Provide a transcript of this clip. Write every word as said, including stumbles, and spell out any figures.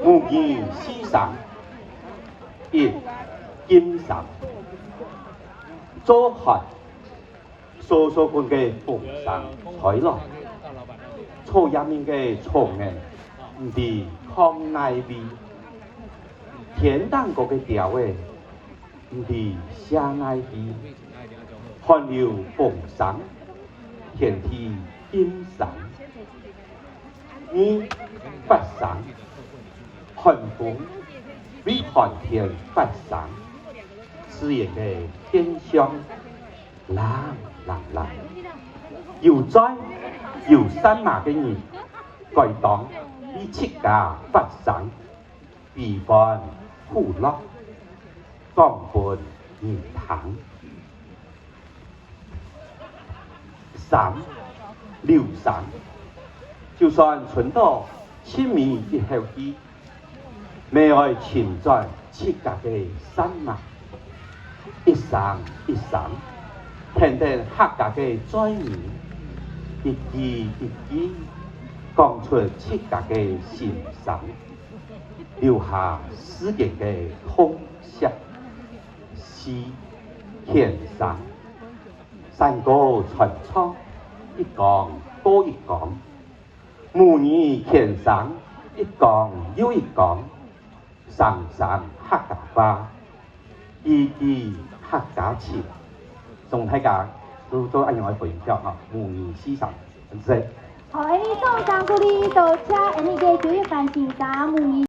母語四聲，一、禁聲。做寒，嗖嗖滾个風聲吹來，草葉面个蟲仔，毋知囥哪位。天頂高个鳥仔， 毋知寫哪去。寒流風聲，天地禁聲。二、發聲，寒風為寒天發聲，自然个現象，冷冷冷。有嘴有舌嫲个人，該當為自家發聲。 悲歡苦樂，講分人聽。三、留聲，就算伸到盡尾一口氣，乜愛尋轉自家个舌嫲，一聲一聲，跈等客家个嘴語，一句一句，講出自家个心聲。 留下世間个痛惜。四、牽聲，山歌傳唱，一江過一江。母語牽聲，一江又一江。聲聲客家話，句句客家情。送大家都做恁樣个分享吼，母語四聲，感謝。好，𫣆俚掌聲鼓勵，多謝𫣆俚个邱一帆先生，母語